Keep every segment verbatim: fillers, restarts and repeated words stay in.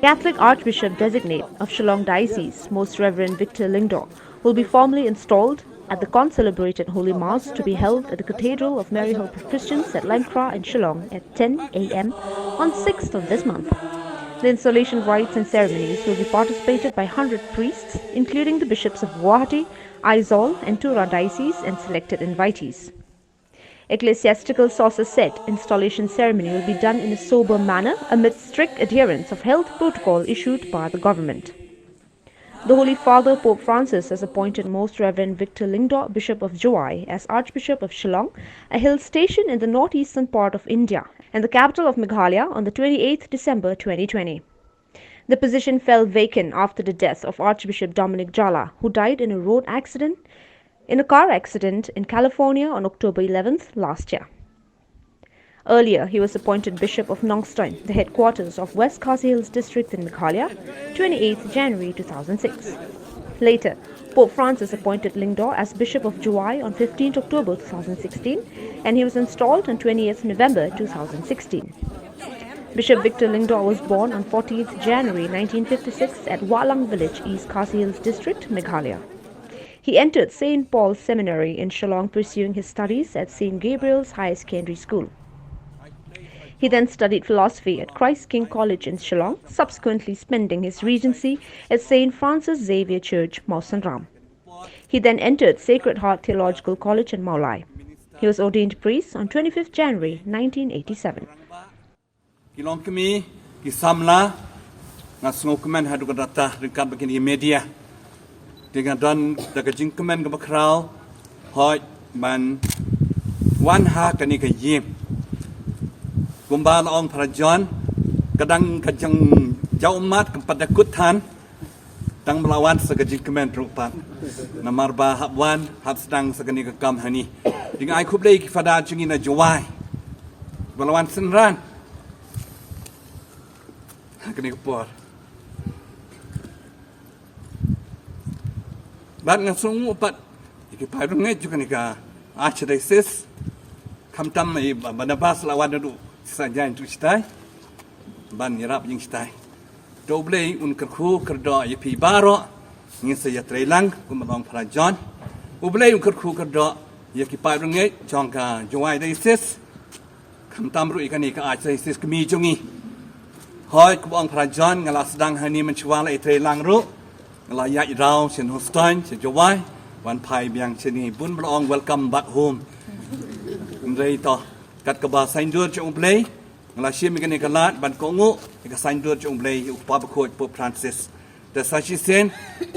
Catholic Archbishop Designate of Shillong Diocese, Most Reverend Victor Lyngdoh, will be formally installed at the concelebrated Holy Mass to be held at the Cathedral of Maryhill Presbyterians at Laingkhrah in Shillong at ten a m on sixth of this month. The installation rites and ceremonies will be participated by hundred priests, including the bishops of Guwahati, Aizawl, and Tura diocese, and selected invitees. Ecclesiastical sources said installation ceremony will be done in a sober manner amid strict adherence of health protocol issued by the government. The Holy Father Pope Francis has appointed Most Reverend Victor Lyngdoh, Bishop of Jowai, as Archbishop of Shillong, a hill station in the northeastern part of India and the capital of Meghalaya, on the twenty-eighth December twenty twenty. The position fell vacant after the death of Archbishop Dominic Jala, who died in a road accident, in a car accident in California on October eleventh last year. Earlier, he was appointed Bishop of Nongstoin, the headquarters of West Khasi Hills District in Meghalaya, twenty-eighth January two thousand six. Later, Pope Francis appointed Lyngdoh as Bishop of Jowai on fifteenth October two thousand sixteen, and he was installed on twentieth November two thousand sixteen. Bishop Victor Lyngdoh was born on fourteenth January nineteen fifty-six at Wahlang Village, East Khasi Hills District, Meghalaya. He entered Saint Paul's Seminary in Shillong, pursuing his studies at Saint Gabriel's Higher Secondary School. He then studied philosophy at Christ King College in Shillong, subsequently spending his regency at Saint Francis Xavier Church, Mawsynram. He then entered Sacred Heart Theological College in Mawlai. He was ordained priest on twenty-fifth January nineteen eighty-seven. Ki long kmie, ki samla, nga sngewkmen haduh katta ryngkat bad kine ki media. Te nga don da ka jingkmen kaba khraw, hooid ban wan ha kane ka ïing. Kumba la ong para John, ka dang ka jingjaw ummat kam pat da kut than, tang ba la wan sa ka jingkmen ruh pat. Namar ba hap wan, hap sdang sa kane ka kam hangne. Te nga ai khublei ki Father jong ngi na Jowai ba la wan synran ha kane ka por. Bad nga sngew pat ïa ki paidbah jong kane ka Archdiocese, khamtam i Barnabas la wan naduh Saitjaiñ tu shatai ban ïarap ïing shatai. To U Blei un kyrkhu kyrdoh ïa phi baroh. Ngin sa ïatreilang kumba la ong para John. U Blei un kyrkhu kyrdoh ïa ki paidbah jong ka Jowai Diocese, khamtam ruh ïa kane ka Archdiocese kmie jong ngi. Hooid, kumba ong para John, nga la sdang hangne mynshuwa la ïatreilang ruh. Nga la ïaid raw sha Nongstoiñ, sha Jowai, wan phai biang shane, bun ba la ong welcome back home. Hynrei to, kat kaba saiñdur jong U Blei, nga la shim ïa kane ka lad ban kohnguh ïa ka saiñdur jong U Blei, ïa u Kpa Bakhuid Pope Francis. Te sa shisien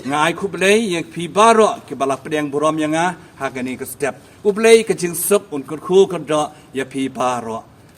nga ai khublei ïa phi baroh kiba la pdiang burom ïa nga ha kane ka step. U Blei ka jingsuk un kyrkhu kyrdoh ïa phi baroh.